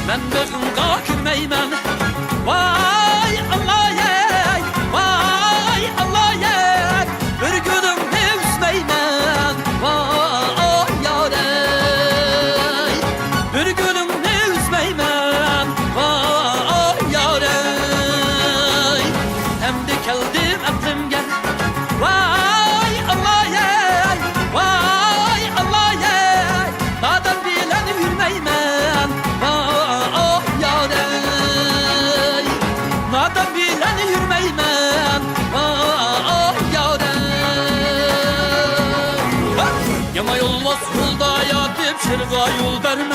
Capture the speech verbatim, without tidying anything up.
مەن بېغىڭغا كىرمەيمەن. ۋاي ئاللاي، ۋاي ئاللاي، بىر گۈلۈڭنى ئۈزمەيمەن. ۋاي يارەي، بىر گۈلۈڭنى ئۈزمەيمەن. ۋاي يارەي، ئەمدى كەلدىم ئەقلىمگە. ۋاي ئاللاي، ۋاي ئاللاي، نادان بىلەن يۈرمەيمەن. ۋاي يارەي، نادان بىلەن يۈرمەيمەن. ۋاي يارەي. ياڭا يولۋاس يولدا ياتىپ، شىرغا يول بەرمەي.